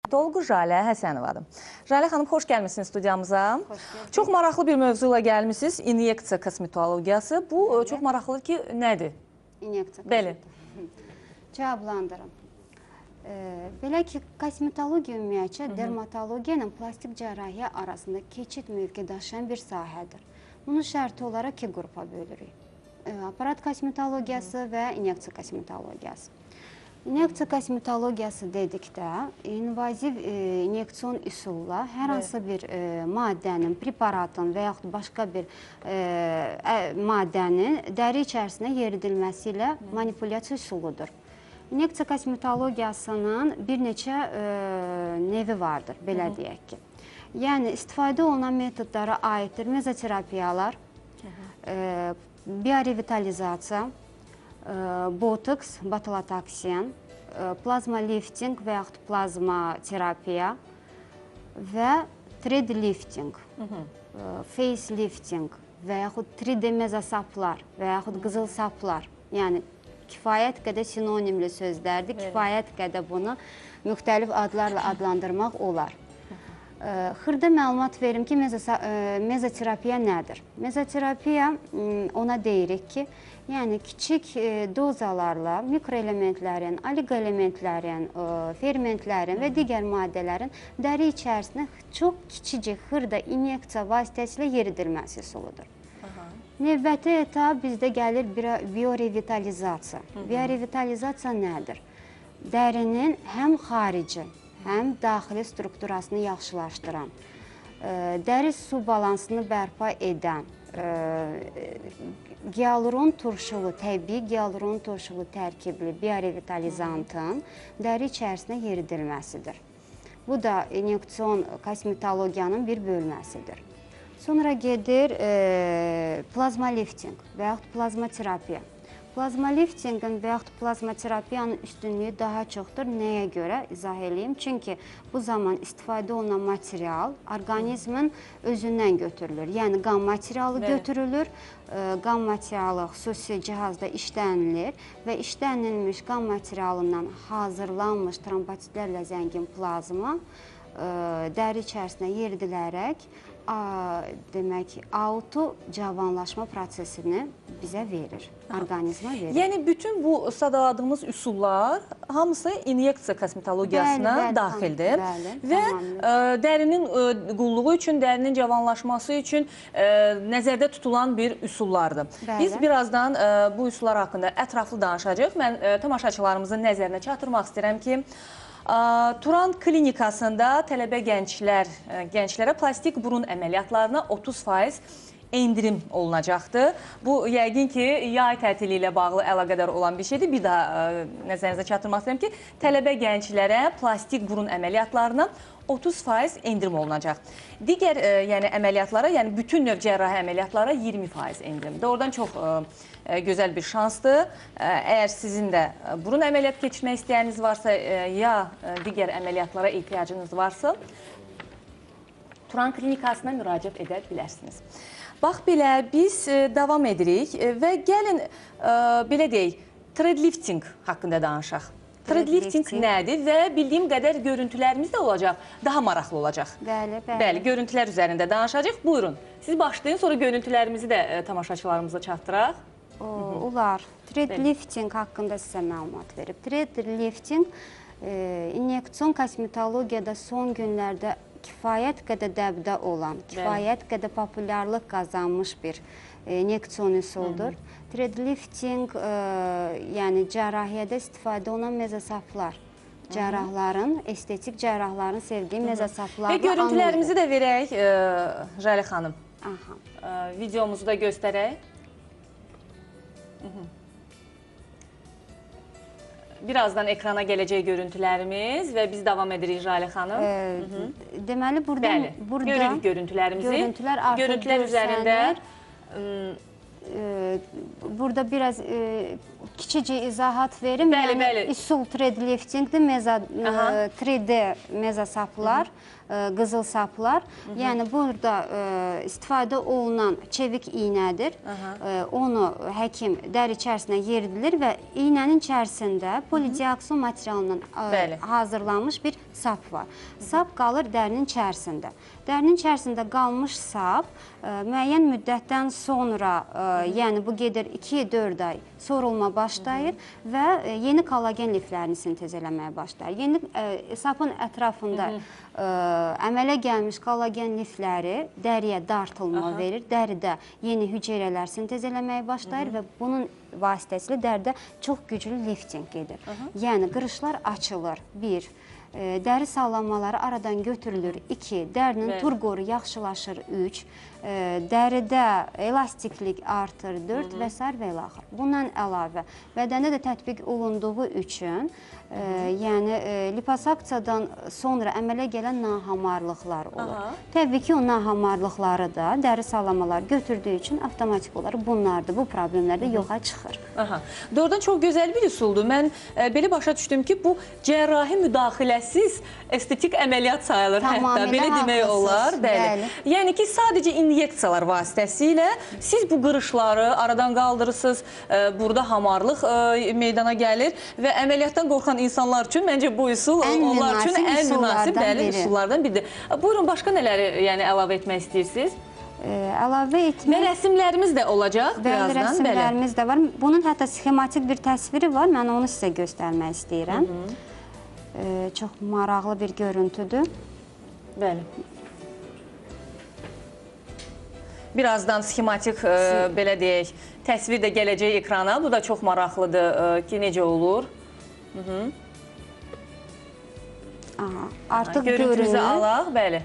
Kosmetoloqu Jalə Həsənovadır. Jalə xanım, xoş gəlmisiniz studiyamıza. Çox maraqlı bir mövzu ilə gəlmisiniz. İnyeksiya kosmetologiyası. Bu çox maraqlıdır ki, nədir? İnyeksiya kosmetologiyası. Cavablandırım. Belə ki, kosmetologiya ümumiyyətcə dermatologiya ilə plastik cərrahiyyə arasında keçid mövqe daşıyan bir sahədir. Bunu şərti olaraq iki qrupa bölürük. Aparat kosmetologiyası və inyeksiya kosmetologiyası. İnyeksiya kosmetologiyası dedikdə, invaziv inyeksion üsulla hər hansı bir maddənin, preparatın və yaxud başqa bir maddənin dəri içərisinə yeridilməsi ilə manipulyasiya üsuludur. İnyeksiya kosmetologiyasının bir neçə nevi vardır, belə deyək ki. Yəni, istifadə olunan metodlara aiddir mezoterapiyalar, biorevitalizasiya, botoks, botulotoksin, plazma lifting və yaxud plazma terapiya və 3D lifting, face lifting və yaxud 3D mezosaplar və yaxud qızıl saplar. Yəni, kifayət qədər sinonimli sözlərdir, kifayət qədər bunu müxtəlif adlarla adlandırmaq olar. Xırda məlumat verim ki, mezoterapiya nədir? Mezoterapiya ona deyirik ki, yəni kiçik dozalarla mikroelementlərin, oliqoelementlərin, fermentlərin və digər maddələrin dəri içərisinə çox kiçicik xırda inyeksiya vasitəsilə yeridilməsi üsuludur. Növbəti etap bizdə gəlir biorevitalizasiya. Biorevitalizasiya nədir? Dərinin həm xarici, həm daxili strukturasını yaxşılaşdıran, dəri su balansını bərpa edən, gialuron turşulu, təbii gialuron turşulu tərkibli biorevitalizantın dəri içərisinə yeridilməsidir. Bu da inyeksion kosmetologiyanın bir bölməsidir. Sonra gedir plazma lifting və yaxud plazma terapiya. Plazma liftingin və yaxud plazma terapiyanın üstünlüyü daha çoxdur. Nəyə görə? İzah eləyim. Çünki bu zaman istifadə olunan material orqanizmin özündən götürülür. Yəni qan materialı götürülür, qan materialı xüsusi cihazda işlənilir və işlənilmiş qan materialından hazırlanmış trombositlərlə zəngin plazma dəri içərisinə yeridilərək demək, auto cavanlaşma prosesini bizə verir, orqanizmə verir. Yəni, bütün bu sadaladığımız üsullar hamısı inyeksiya kosmetologiyasına daxildir. Və dərinin qulluğu üçün, dərinin cavanlaşması üçün nəzərdə tutulan bir üsullardır. Biz birazdan bu üsullar haqqında ətraflı danışacağıq. Mən tamaşaçılarımızın nəzərinə çatdırmaq istəyirəm ki, Turan klinikasında tələbə gənclərə plastik burun əməliyyatlarına 30% endirim olunacaqdır. Bu, yəqin ki, yay tətili ilə bağlı əlaqədar olan bir şeydir. Bir daha nəzərinizə çatdırmaq istəyirəm ki, tələbə gənclərə plastik burun əməliyyatlarına 30% endirim olunacaq. Digər əməliyyatlara, yəni bütün növ cərrahi əməliyyatlara 20% endirim. Doğrudan çox gözəl bir şansdır. Əgər sizin də burun əməliyyat keçirmək istəyəniniz varsa, ya digər əməliyyatlara ehtiyacınız varsa, Turan klinikasına müraciət edə bilərsiniz. Bax belə, biz davam edirik və gəlin, belə deyək, thread lifting haqqında danışaq. Thread lifting nədir və bildiyim qədər görüntülərimiz də olacaq, daha maraqlı olacaq. Bəli, bəli. Bəli, görüntülər üzərində danışacaq. Buyurun, siz başlayın, sonra görüntülərimizi də tamaşaçılarımıza çatdıraq. Olar. Thread lifting haqqında sizə məlumat verib. Thread lifting inyeksion kosmetologiyada son günlərdə kifayət qədər dəbdə olan, kifayət qədər populyarlıq qazanmış bir inyeksion üsuldur. Thread lifting, yəni cərrahiyyədə istifadə olunan mezosaplar, cərrahların, estetik cərrahların sevdiyi mezosaplarla anılır. Və görüntülərimizi də verək, Jalə xanım. Videomuzu da göstərək. Birazdan ekrana gələcək görüntülərimiz və biz davam edirik Jalə xanım. Deməli, burada görürük görüntülərimizi. Görüntülər artıq görüntülər üzərində Burada biraz kiçicik izahat verim. Bəli, yəni, bəli. Üsul thread liftingdir, 3D mezosaplar, qızıl saplar. Yəni burada istifadə olunan çevik iynədir. Onu həkim dəri içərisinə yeridilir və iynənin içərisində polidiakson materialından hazırlanmış bir sap var. Sap qalır dərinin içərisində. Dərinin içərisində qalmış sap müəyyən müddətdən sonra, yəni bu gedir 2-4 ay sorulma başlayır və yeni kollagen liflərini sintez eləməyə başlayır. Yeni sapın ətrafında əmələ gəlmiş kollagen lifləri dəriyə dartılma verir. Dəridə yeni hüceyrələr sintez eləməyə başlayır və bunun vasitəsilə dəridə çox güclü lifting gedir. Yəni qırışlar açılır, bir. Dəri sallanmaları aradan götürülür, 2. Dərinin turqoru yaxşılaşır, 3. Dəridə elastiklik artır, 4 və sair və ilaxır. Bundan əlavə, bədəndə də tətbiq olunduğu üçün, yəni liposaksiyadan sonra əmələ gələn nahamarlıqlar olur. Təbii ki, o nahamarlıqları da dəri sallanmaları götürdüyü üçün avtomatik olaraq bunlar da, bu problemlər də yoxa çıxır. Doğrudan çox gözəl bir üsuldur. Mən belə başa düşdüm ki, bu cərrahi müdaxiləsiz estetik əməliyyat sayılır hətta, belə demək olar. Bəli. Yəni ki, sadəcə inyeksiyalar vasitəsilə siz bu qırışları aradan qaldırırsınız, burada hamarlıq meydana gəlir və əməliyyatdan qorxan insanlar üçün məncə bu üsul onlar üçün ən münasib üsullardan biridir. Buyurun, başqa nələri əlavə etmək istəyirsiniz? Əlavə etmək... Və rəsimlərimiz də olacaq birazdan. Bəli, rəsimlərimiz də var. Bunun hətta sxematik bir təsviri var. Mən onu sizə göstərmək istəyirəm. Çox maraqlı bir görüntüdür. Bəli. Birazdan sxematik, belə deyək, təsvir də gələcək ekrana. Bu da çox maraqlıdır ki, necə olur. Artıq görünür. Görüntümüzü alaq, bəli.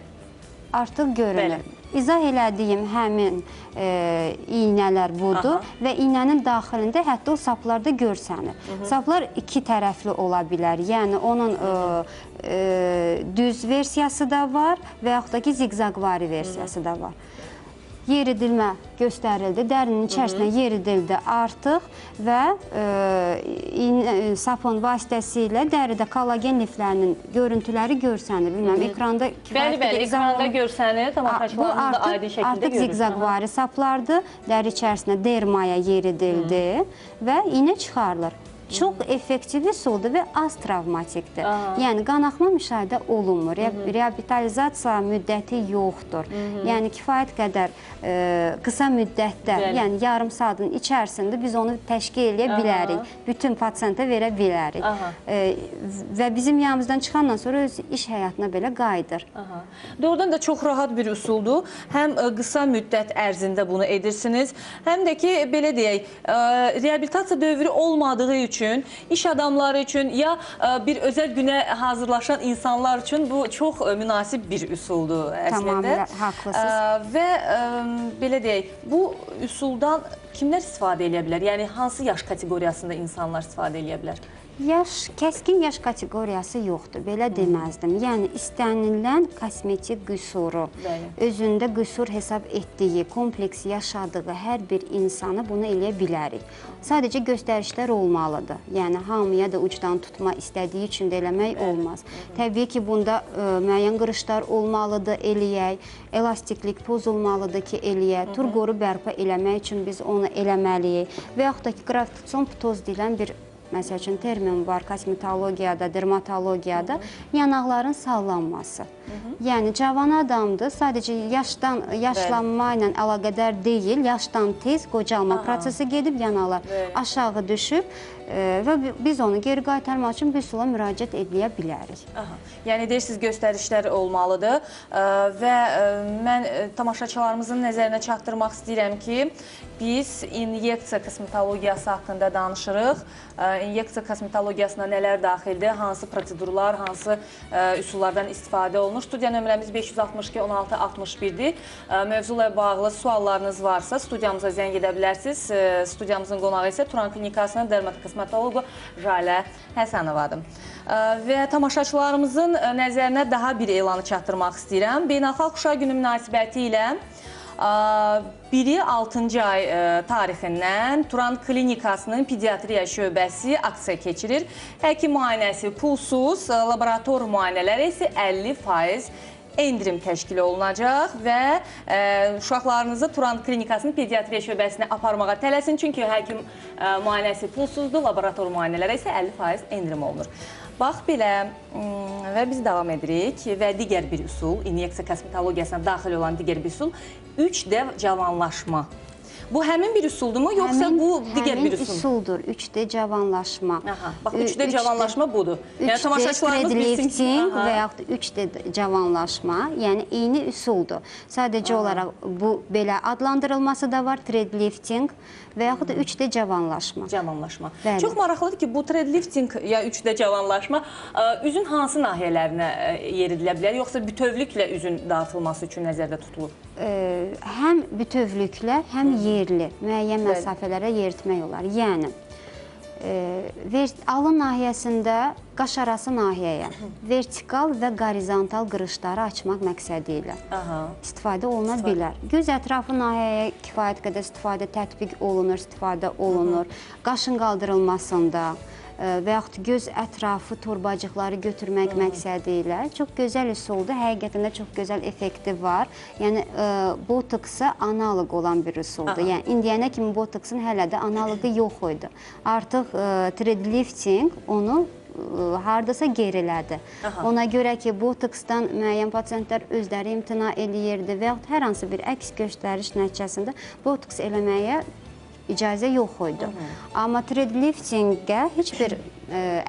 Artıq görünür. İzah elədiyim həmin iynələr budur və iynənin daxilində hətta o saplarda görsənir. Saplar iki tərəfli ola bilər. Yəni onun düz versiyası da var və yaxud da ki, ziqzaqvari versiyası da var. Yeridilmə göstərildi, dərinin içərisinə yeridildi artıq və sapın vasitəsilə dəridə kollagen liflərinin görüntüləri görsənir. Bilməm, ekranda Bəli, bəli, ekranda görsənir, tamaşaçılarımız da aydın şəkildə görür. Artıq ziqzaqvari saplardır, dəri içərisinə dermaya yeridildi və iynə çıxarılır. Çox effektiv üsuldur və az travmatikdir. Yəni, qanaxma müşahidə olunmur, reabilitasiya müddəti yoxdur. Yəni, kifayət qədər qısa müddətdə, yəni yarım saatın içərisində biz onu təşkil eləyə bilərik, bütün pasiyentə verə bilərik. Və bizim yanımızdan çıxandan sonra öz iş həyatına belə qayıdır. Doğrudan da çox rahat bir üsuldur. Həm qısa müddət ərzində bunu edirsiniz, həm də ki, belə deyək, reabilitasiya dövrü olmadığı üçün, iş adamları üçün ya bir özəl günə hazırlaşan insanlar üçün bu çox münasib bir üsuldur əslində. Tamamilə haqlısınız. Və belə deyək, bu üsuldan kimlər istifadə edə bilər? Yəni hansı yaş kateqoriyasında insanlar istifadə edə bilər? Yaş, kəskin yaş kateqoriyası yoxdur, belə deməzdim. Yəni, istənilən kosmetik qüsuru, özündə qüsur hesab etdiyi, kompleks yaşadığı hər bir insanı bunu eləyə bilərik. Sadəcə göstərişlər olmalıdır. Yəni, hamıya da ucdan tutma istədiyi üçün də eləmək olmaz. Təbii ki, bunda müəyyən qırışlar olmalıdır, eləyək, elastiklik pozulmalıdır ki, eləyək, turqoru bərpa eləmək üçün biz onu eləməliyik. Və yaxud da ki, qravitasion ptoz deyilən bir məsəl üçün, termin var kosmetologiyada, dermatologiyada, yanaqların sallanması. Yəni, cavan adamdır, sadəcə yaşlanma ilə əlaqədar deyil, yaşdan tez qocalma prosesi gedib, yanaqlar aşağı düşüb və biz onu geri qaytarmaq üçün bir üsula müraciət edə bilərik. Yəni, deyirsiniz, göstərişlər olmalıdır və mən tamaşaçılarımızın nəzərinə çatdırmaq istəyirəm ki, biz inyeksiya kosmetologiyası haqqında danışırıq. İnyeksiya kosmetologiyasına nələr daxildir, hansı prosedurlar, hansı üsullardan istifadə olunur. Studiya nömrəmiz 562 16 61-dir. Mövzuyla bağlı suallarınız varsa studiyamıza zəng edə bilərsiniz. Studiyamızın qonağı isə Turan Klinikasının dermatokosmetoloqu Jalə Həsənovadır. Və tamaşaçılarımızın nəzərinə daha bir elanı çatdırmaq istəyirəm. Beynəlxalq Uşaq Günü münasibəti ilə Biri 6-cı ay tarixindən Turan Klinikasının pediatriya şöbəsi aksiya keçirir. Həkim müayinəsi pulsuz, laborator müayinələri isə 50% endirim təşkil olunacaq və uşaqlarınızı Turan Klinikasının pediatriya şöbəsinə aparmağa tələsin. Çünki həkim müayinəsi pulsuzdur, laborator müayinələrə isə 50% endirim olunur. Bax belə və biz davam edirik və digər bir üsul, inyeksiya kosmetologiyasına daxil olan digər bir üsul 3D cavanlaşma. Bu həmin bir üsuldurmu, yoxsa bu digər bir üsul? Həmin üsuldur, 3D cavanlaşma. Aha, bax, 3D cavanlaşma budur. Yəni, 3D lifting və yaxud 3D cavanlaşma, yəni eyni üsuldur. Sadəcə olaraq bu belə adlandırılması da var, thread lifting və yaxud da 3D cavanlaşma. Cavanlaşma. Çox maraqlıdır ki, bu thread lifting ya 3D cavanlaşma üzün hansı nahiyələrinə yeridilə bilər, yoxsa bütövlüklə üzün dartılması üçün nəzərdə tutulur? Həm bütövlüklə, həm yerli, müəyyən məsafələrə yeritmək olar. Yəni, alın nahiyəsində qaş arası nahiyəyə vertikal və qorizontal qırışları açmaq məqsədi ilə istifadə oluna bilər. Göz ətrafı nahiyəyə kifayət qədər istifadə tətbiq olunur, istifadə olunur. Qaşın qaldırılmasında və yaxud göz ətrafı torbacıqları götürmək məqsədi ilə çox gözəl üsuldur. Həqiqətən də çox gözəl effekti var. Yəni, botoksa analoq olan bir üsuldur. Yəni, indiyənə kimi botoksın hələ də analoqu yox idi. Artıq thread lifting onu haradasa gerilədi. Ona görə ki, botoksdan müəyyən pasientlər özləri imtina eləyirdi və yaxud hər hansı bir əks göstəriş nəticəsində botoks eləməyə icazə yox idi. Amma thread liftingə heç bir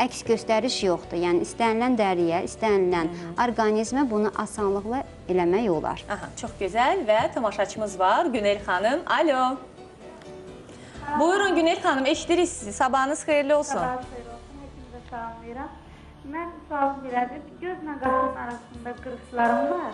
əks göstəriş yoxdur. Yəni, istənilən dəriyə, istənilən orqanizmə bunu asanlıqla eləmək olar. Aha, çox gözəl və tamaşaçımız var. Günel xanım, alo. Buyurun Günel xanım, eşidirik sizi. Sabahınız xeyirli olsun. Sabahınız xeyirli olsun, hepinizə salamlayıram. Mən sualım belədir, gözlə qaşın arasında qırışlarım var.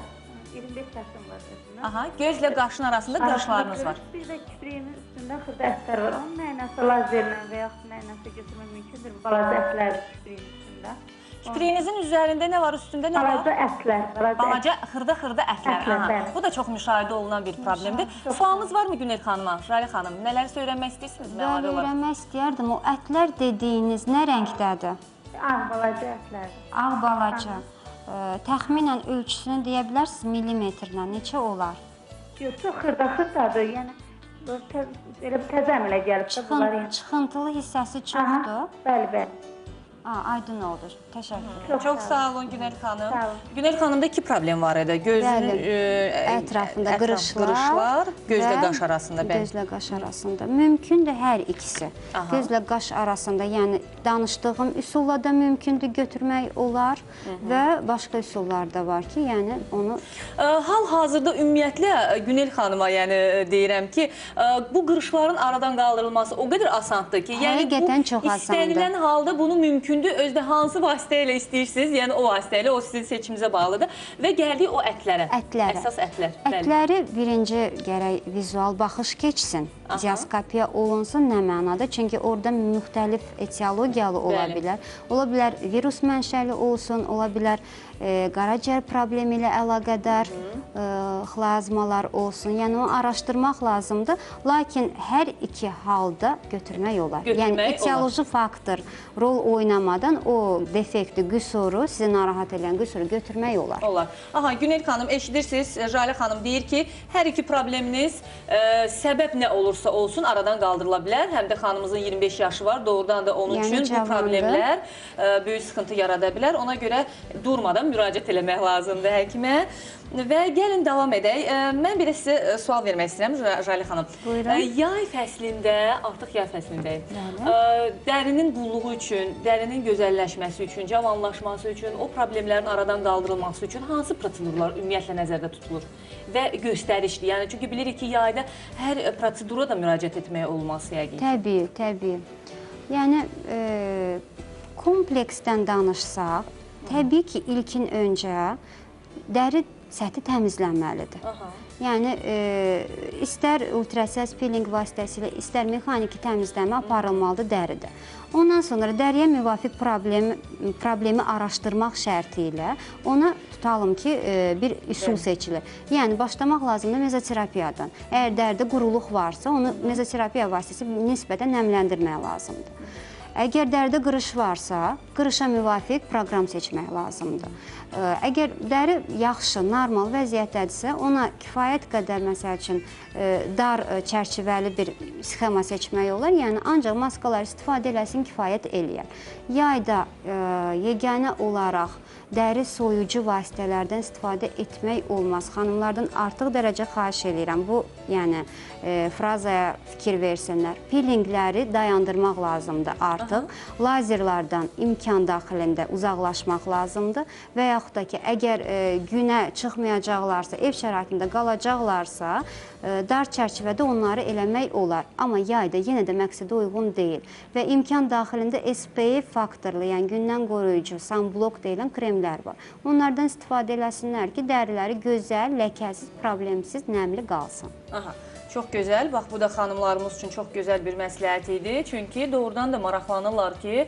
25 yaşım var özümün. Aha, gözlə qaşın arasında qırışlarınız var. Bir də kipriyimin üstündə xırda ətlər var. Onun nəyinəsə lazerlə və yaxud nəyinəsə götürmək mümkündür. Balaca ətlər kipriyin üstündə. Kipriyinizin üzərində nə var, üstündə nə var? Balaca ətlər. Balaca, xırda-xırda ətlər. Bu da çox müşahidə olunan bir problemdir. Sualınız varmı Günel xanıma? Jalə xanım, nələrsə öyrənmək istəyirsiniz? Bəli, öyrənmək istəyərdim. O ətlər dediyiniz nə rəngdədir? Ağ balaca ətlərdir. Ağ balaca. Təxminən ölçüsünü deyə bilərsiniz, millimetrlə neçə olar? Yox, çox xırda-xırdadır, yəni elə bir təzə əmələ gəlib də bunlar. Çıxıntılı hissəsi çoxdur. Bəli, bəli. Aydın oldu. Təşəkkür. Çox sağ olun Günel xanım. Günel xanımda iki problem var idi. Gözünün ətrafında qırışlar, gözlə qaş arasında. Gözlə qaş arasında. Mümkündür hər ikisi. Gözlə qaş arasında, yəni danışdığım üsulla da mümkündür götürmək olar və başqa üsullar da var ki, yəni onu... Hal-hazırda ümumiyyətlə Günel xanıma yəni deyirəm ki, bu qırışların aradan qaldırılması o qədər asandır ki, yəni bu istənilən halda bunu mümkündür. Özdə hansı vasitə ilə istəyirsiniz, yəni o vasitə ilə, o sizin seçimizə bağlıdır. Və gəldik o ətlərə. Ətlərə. Əsas ətlər. Ətləri birinci gərək vizual baxış keçsin, diaskopiya olunsun nə mənada? Çünki orada müxtəlif etiologiyalı ola bilər. Ola bilər virus mənşəli olsun, ola bilər qaraciyər problemi ilə əlaqədar xlazmalar olsun. Yəni onu araşdırmaq lazımdır. Lakin hər iki halda götürmək olar. Yəni etioloji faktor rol oynamadan o defekti, qüsuru, sizi narahat edən qüsuru götürmək olar. Olar. Aha, Günel xanım, eşidirsiniz, Jalə xanım deyir ki, hər iki probleminiz səbəb nə olursa olsun aradan qaldırıla bilər. Həm də xanımızın 25 yaşı var, doğrudan da onun üçün bu problemlər böyük sıxıntı yarada bilər. Ona görə durmadan müraciət eləmək lazımdır həkimə. Və gəlin davam edək. Mən bir də sizə sual vermək istəyirəm, Jalə xanım. Buyurun. Yay fəslində, artıq yay fəslindəyik. Dərinin qulluğu üçün, dərinin gözəlləşməsi üçün, cavanlaşması üçün, o problemlərin aradan qaldırılması üçün hansı prosedurlar ümumiyyətlə nəzərdə tutulur və göstərişli? Yəni, çünki bilirik ki, yayda hər prosedura da müraciət etməyə olmaz yəqin ki. Təbii, təbii. Yəni, kompleksdən danışsaq, təbii ki, ilkin öncə Dəri səthi təmizlənməlidir. Aha. Yəni istər ultrasəs peeling vasitəsilə, istər mexaniki təmizləmə aparılmalıdır dəridə. Ondan sonra dəriyə müvafiq problemi araşdırmaq şərti ilə ona tutalım ki, bir üsul seçilir. Yəni başlamaq lazımdır mezoterapiyadan. Əgər dəridə quruluq varsa, onu mezoterapiya vasitəsilə nisbətən nəmləndirmək lazımdır. Əgər dəridə qırış varsa, qırışa müvafiq proqram seçmək lazımdır. Əgər dəri yaxşı, normal vəziyyətdədirsə, ona kifayət qədər, məsəl üçün, dar çərçivəli bir sxema seçmək olar. Yəni, ancaq maskalar istifadə eləsin, kifayət eləyər. Yayda yeganə olaraq dəri soyucu vasitələrdən istifadə etmək olmaz. Xanımlardan artıq dərəcə xahiş eləyirəm. Bu, yəni, frazaya fikir versinlər. Peelingləri dayandırmaq lazımdır artıq. Lazerlardan imkan daxilində uzaqlaşmaq lazımdır və yaxud da ki, əgər günə çıxmayacaqlarsa, ev şəraitində qalacaqlarsa, dar çərçivədə onları eləmək olar. Amma yayda yenə də məqsədə uyğun deyil. Və imkan daxilində SPF faktorlu, yəni gündən qoruyucu, sunblock deyilən kremlər var. Onlardan istifadə eləsinlər ki, dəriləri gözəl, ləkəsiz, problemsiz, nəmli qalsın. Aha. Çox gözəl. Bax, bu da xanımlarımız üçün çox gözəl bir məsləhət idi. Çünki doğrudan da maraqlanırlar ki,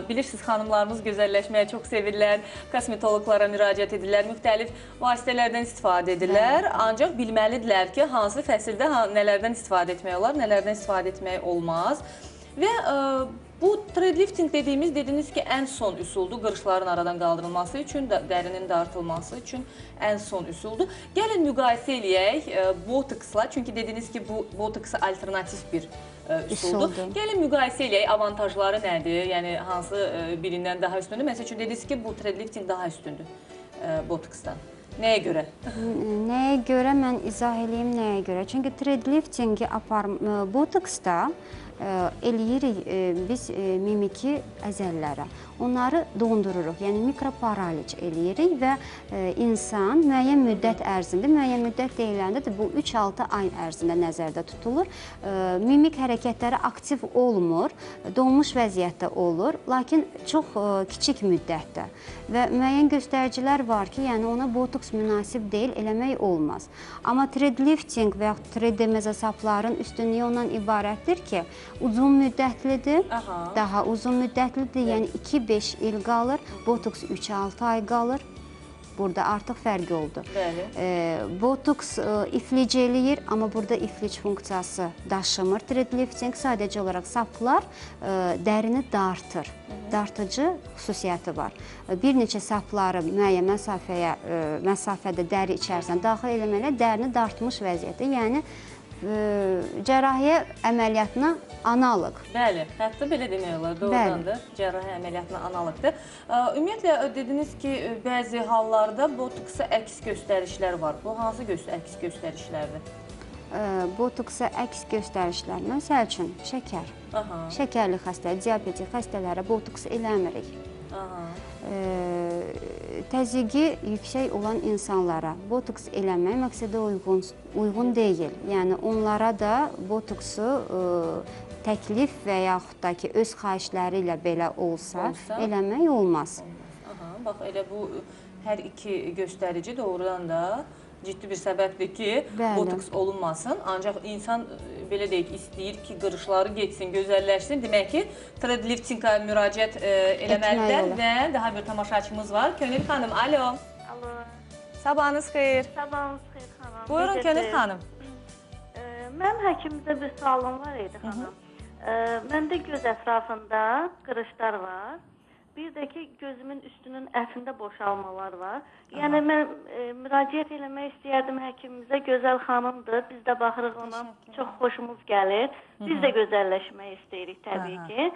bilirsiniz, xanımlarımız gözəlləşməyi çox sevirlər, kosmetoloqlara müraciət edirlər, müxtəlif vasitələrdən istifadə edirlər. Ancaq bilməlidirlər ki, hansı fəsildə nələrdən istifadə etmək olar, nələrdən istifadə etmək olmaz. Və bu threadlifting dediyimiz, dediniz ki, ən son üsuldur. Qırışların aradan qaldırılması üçün, dərinin dartılması üçün ən son üsuldur. Gəlin müqayisə eləyək botoksla, çünki dediniz ki, bu botoksa alternativ bir üsuldur. Gəlin müqayisə eləyək, avantajları nədir? Yəni, hansı birindən daha üstündür? Məsəl üçün, dediniz ki, bu threadlifting daha üstündür botoksdan. Nəyə görə? Nəyə görə mən izah eləyim, nəyə görə? Çünki threadliftingi botoksda eləyirik biz mimiki əzəllərə. Onları dondururuq, yəni mikroparaliç eləyirik və insan müəyyən müddət ərzində, müəyyən müddət deyiləndə də bu 3-6 ay ərzində nəzərdə tutulur. Mimik hərəkətləri aktiv olmur, donmuş vəziyyətdə olur, lakin çox kiçik müddətdə. Və müəyyən göstəricilər var ki, yəni ona botoks münasib deyil, eləmək olmaz. Amma threadlifting və yaxud 3D mezosapların üstünlüyü ondan ibarətdir ki, uzun müddətlidir, daha uzun müddətlidir, yəni 2-5 il qalır, botoks 3-6 ay qalır. Burada artıq fərqi oldu. Botoks iflic eləyir, amma burada iflic funksiyası daşımır. Threadlifting sadəcə olaraq saplar dərini dartır. Dartıcı xüsusiyyəti var. Bir neçə sapları müəyyən məsafədə dəri içərisinə daxil eləməklə dərini dartmış vəziyyətdə, yəni cərrahiyyə əməliyyatına analoq. Bəli, hətta belə demək olar, doğrudan da cərrahiyyə əməliyyatına analoqdur. Ümumiyyətlə, dediniz ki, bəzi hallarda botoksa əks göstərişlər var. Bu, hansı əks göstərişlərdir? Botoksa əks göstərişlər, məsəl üçün, şəkər. Şəkərli xəstələr, diabetik xəstələrə botoks eləmirik. Təzyiqi yüksək olan insanlara botoks eləmək məqsədə uyğun deyil. Yəni, onlara da botoksu təklif və yaxud da ki, öz xahişləri ilə belə olsa, eləmək olmaz. Bax, elə bu hər iki göstərici doğrudan da ciddi bir səbəbdir ki, botoks olunmasın. Ancaq insan, belə deyək, istəyir ki, qırışları getsin, gözəlləşsin. Demək ki, threadliftingə müraciət eləməlidirlər və daha bir tamaşaçımız var. Könül xanım, alo. Alo. Sabahınız xeyir. Sabahınız xeyir xanım. Buyurun Könül xanım. Mənim həkimimizə bir sualım var idi xanım. Məndə göz ətrafında qırışlar var. Bir də ki, gözümün üstünün ətində boşalmalar var. Yəni, mən müraciət eləmək istəyərdim həkimimizə. Gözəl xanımdır, biz də baxırıq ona, çox xoşumuz gəlir. Biz də gözəlləşmək istəyirik təbii ki.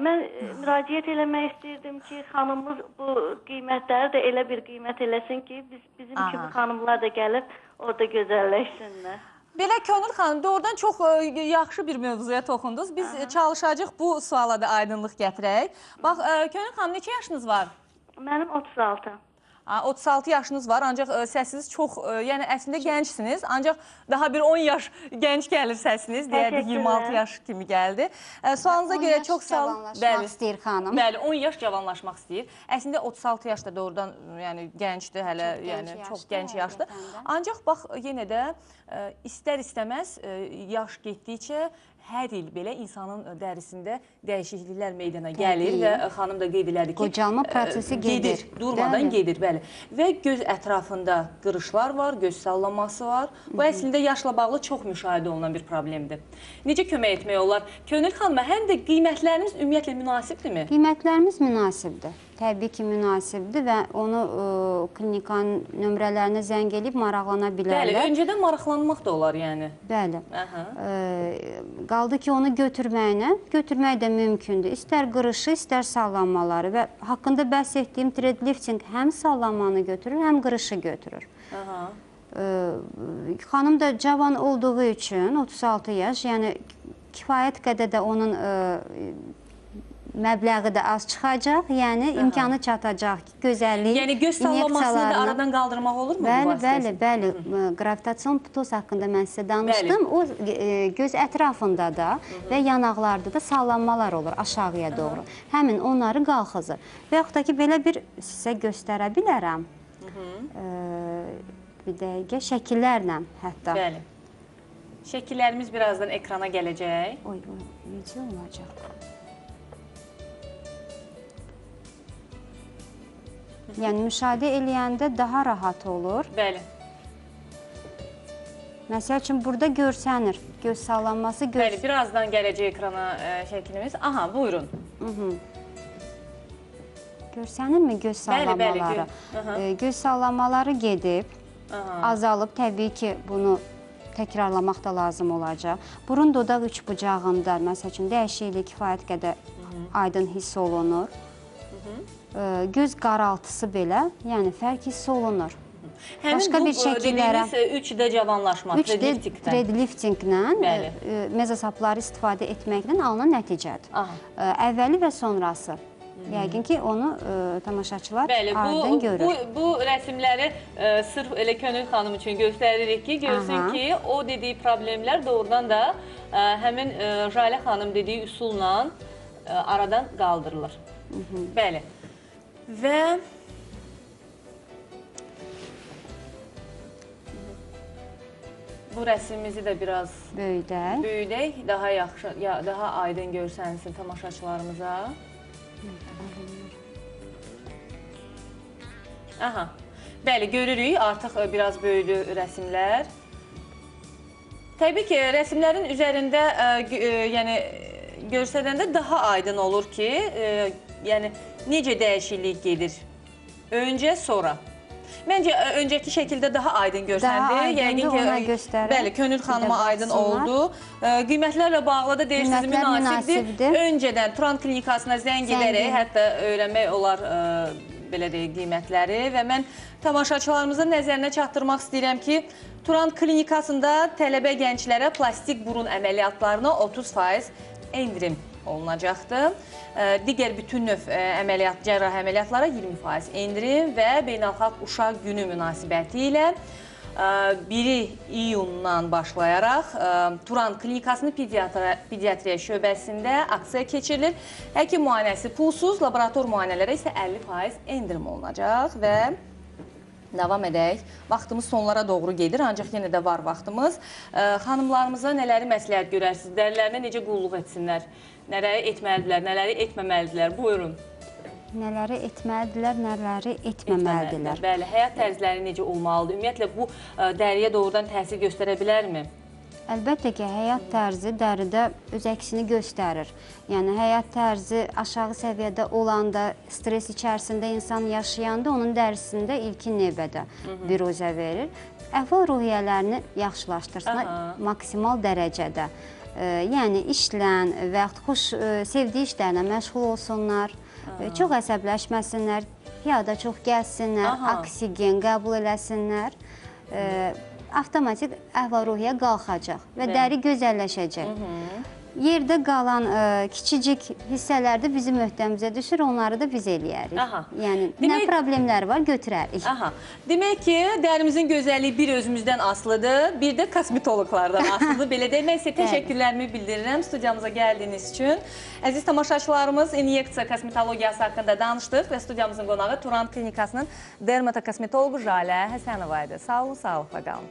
Mən müraciət eləmək istəyirdim ki, xanımımız bu qiymətləri də elə bir qiymət eləsin ki, bizim kimi xanımlar da gəlib orada gözəlləşsinlər. Belə Könül xanım, doğrudan çox yaxşı bir mövzuya toxundunuz. Biz çalışacağıq bu suala da aydınlıq gətirək. Bax, Könül xanım, neçə yaşınız var? Mənim 36. 36 yaşınız var, ancaq səsiniz çox, yəni əslində gəncsiniz, ancaq daha bir 10 yaş gənc gəlir səsiniz, deyərdik 26 yaş kimi gəldi. Sualınıza görə çox sağ olun. 10 yaş cavanlaşmaq istəyir xanım. Bəli, 10 yaş cavanlaşmaq istəyir. Əslində 36 yaş da doğrudan yəni gəncdir, hələ yəni çox gənc yaşdır. Ancaq bax yenə də istər-istəməz yaş getdikcə hər il belə insanın dərisində dəyişikliklər meydana gəlir və xanım da qeyd elədi ki, qocalma prosesi gedir, durmadan gedir, bəli. Və göz ətrafında qırışlar var, göz sallanması var. Bu əslində yaşla bağlı çox müşahidə olunan bir problemdir. Necə kömək etmək olar? Könül xanıma, həm də qiymətlərimiz ümumiyyətlə münasibdirmi? Qiymətlərimiz münasibdir. Təbii ki, münasibdir və onu klinikanın nömrələrinə zəng eləyib maraqlana bilərlər. Bəli, öncədən maraqlanmaq da olar yəni. Bəli. Qaldı ki, onu götürməyinə, götürmək də mümkündür. İstər qırışı, istər sallanmaları və haqqında bəhs etdiyim thread lifting həm sallanmanı götürür, həm qırışı götürür. Xanım da cavan olduğu üçün 36 yaş, yəni kifayət qədər də onun məbləği də az çıxacaq, yəni imkanı çatacaq ki, gözəllik, yəni göz sallanmasını da aradan qaldırmaq olurmu bu vasitəsilə? Bəli, bəli, bəli. Qravitasion ptoz haqqında mən sizə danışdım. O göz ətrafında da və yanaqlarda da sallanmalar olur aşağıya doğru. Həmin onları qalxızır. Və yaxud da ki, belə bir sizə göstərə bilərəm. Bir dəqiqə şəkillərlə hətta. Bəli. Şəkillərimiz birazdan ekrana gələcək. Oy, oy, necə olacaq? Yəni, müşahidə eləyəndə daha rahat olur. Bəli. Məsəl üçün, burada görsənir. Göz sallanması... Bəli, birazdan gələcək ekrana şəklimiz. Aha, buyurun. Görsənirmi göz sallanmaları? Bəli, bəli. Göz sallanmaları gedib, azalıb. Təbii ki, bunu təkrarlamaq da lazım olacaq. Burun dodaq üçbucağında, məsəl üçün, dəyişiklik kifayət qədər aydın hiss olunur. Göz qaraltısı belə, yəni fərq hiss olunur. Həmin bu dediyiniz 3D cavanlaşma, 3D thread liftinglə, mezosapları istifadə etməklə alınan nəticədir. Əvvəli və sonrası. Yəqin ki, onu tamaşaçılar aydın görür. Bəli, bu rəsimləri sırf elə Könül xanım üçün göstəririk ki, görsün ki, o dediyi problemlər doğrudan da həmin Jalə xanım dediyi üsulla aradan qaldırılır. Bəli. Və bu rəsimimizi də biraz böyüdək, daha yaxşı, daha aydın görsənsin tamaşaçılarımıza. Aha. Bəli, görürük, artıq biraz böyüdü rəsimlər. Təbii ki, rəsimlərin üzərində yəni görsənəndə daha aydın olur ki, yəni necə dəyişiklik gedir? Öncə, sonra. Məncə, öncəki şəkildə daha aydın görsəndi. Daha aydındır, ona göstərir. Bəli, Könül xanıma aydın oldu. Qiymətlərlə bağlı da deyirsiniz, münasibdir. Öncədən Turan klinikasına zəng edərək, hətta öyrənmək olar belə deyək, qiymətləri. Və mən tamaşaçılarımızın nəzərinə çatdırmaq istəyirəm ki, Turan klinikasında tələbə gənclərə plastik burun əməliyyatlarına 30% endirim olunacaqdır. Digər bütün növ əməliyyat, cərrahi əməliyyatlara 20% endirim və Beynəlxalq Uşaq Günü münasibəti ilə 1 iyundan başlayaraq Turan klinikasının pediatriya şöbəsində aksiya keçirilir. Həkim müayinəsi pulsuz, laborator müayinələrə isə 50% endirim olunacaq və davam edək. Vaxtımız sonlara doğru gedir, ancaq yenə də var vaxtımız. Xanımlarımıza nələri məsləhət görərsiniz? Dərilərinə necə qulluq etsinlər? Nələri etməlidirlər, nələri etməməlidirlər? Buyurun. Nələri etməlidirlər, nələri etməməlidirlər? Bəli, həyat tərzləri necə olmalıdır? Ümumiyyətlə, bu dəriyə doğrudan təsir göstərə bilərmi? Əlbəttə ki, həyat tərzi dəridə öz əksini göstərir. Yəni, həyat tərzi aşağı səviyyədə olanda, stres içərisində insan yaşayanda onun dərisində ilkin növbədə biruzə verir. Əhval-ruhiyyələrini yaxşılaşdırsınlar maksimal dərəcədə. Yəni, işlə və yaxud xoş sevdiyi işlərlə məşğul olsunlar, çox əsəbləşməsinlər, piyada çox gəlsinlər, oksigen qəbul eləsinlər. Avtomatik əhval-ruhiyyə qalxacaq və dəri gözəlləşəcək. Yerdə qalan kiçicik hissələr də bizim öhdəmizə düşür, onları da biz eləyərik. Aha. Yəni nə problemlər var, götürərik. Aha. Demək ki, dərimizin gözəlliyi bir özümüzdən asılıdır, bir də kosmetoloqlardan asılıdır. Belə deyək, mən sizə təşəkkürlərimi bildirirəm studiyamıza gəldiyiniz üçün. Əziz tamaşaçılarımız, inyeksiya kosmetologiyası haqqında danışdıq və studiyamızın qonağı Turan Klinikasının dermatokosmetoloqu Jalə Həsənova idi. Sağ olun, sağlıqla qalın.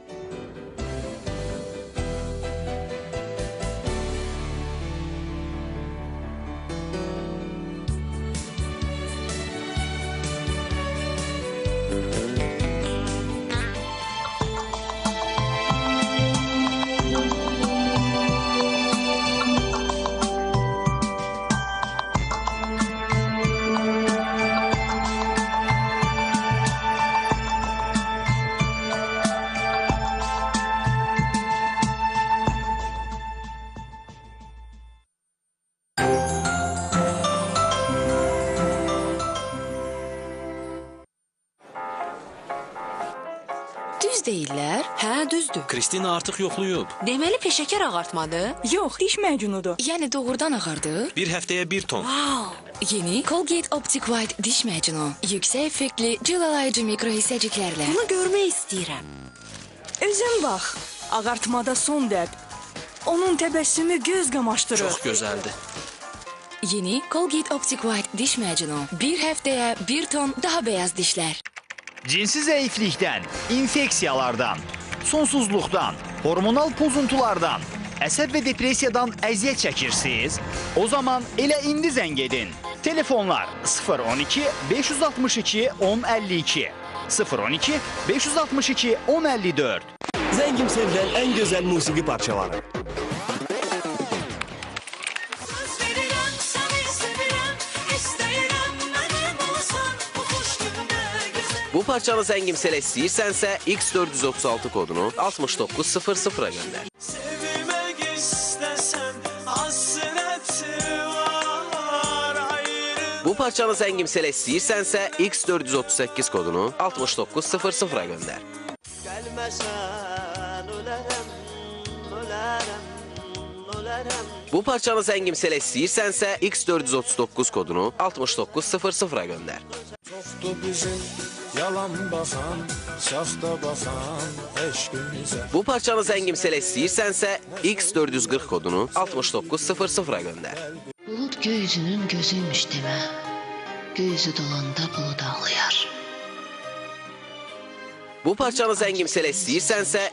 Düz deyirlər? Hə, düzdür. Kristina artıq yoxlayıb. Deməli, peşəkar ağartmadı? Yox, diş məcunudur. Yəni, doğrudan ağardır? Bir həftəyə 1 ton. Wow! Yeni Colgate Optic White diş məcunu. Yüksək effektli cilalayıcı mikro hissəciklərlə. Bunu görmək istəyirəm. Özün bax. Ağartmada son dəb. Onun təbəssümü göz qamaşdırır. Çox gözəldir. Yeni Colgate Optic White diş məcunu. Bir həftəyə 1 ton daha beyaz dişlər. Cinsi zəiflikdən, infeksiyalardan, sonsuzluqdan, hormonal pozuntulardan, əsəb və depressiyadan əziyyət çəkirsiniz? O zaman elə indi zəng edin. Telefonlar 012 562 1052, 012 562 1054. Zəngim sevilən ən gözəl musiqi parçaları. Bu parçanı zəngimsələ istəyirsənsə, X436 kodunu 6900-a göndər. Sevmək istəsən, hasrəti var ayrı. Bu parçanı zəngimsələ istəyirsənsə, X438 kodunu 6900-a göndər. Gəlməsən, ölərəm, ölərəm, ölərəm. Bu parçanı zəngimsələ istəyirsənsə, X439 kodunu 6900-a göndər. Çoxdur bizim yalan baxan, saxta baxan eşqimizə. Bu parçanı zəngimsələ istəyirsənsə, X440 kodunu 6900-a göndər. Bulud göy üzünün gözüymüş demə, göy üzü dolanda bulud ağlayar. Bu parçanı zəngimsələ istəyirsənsə,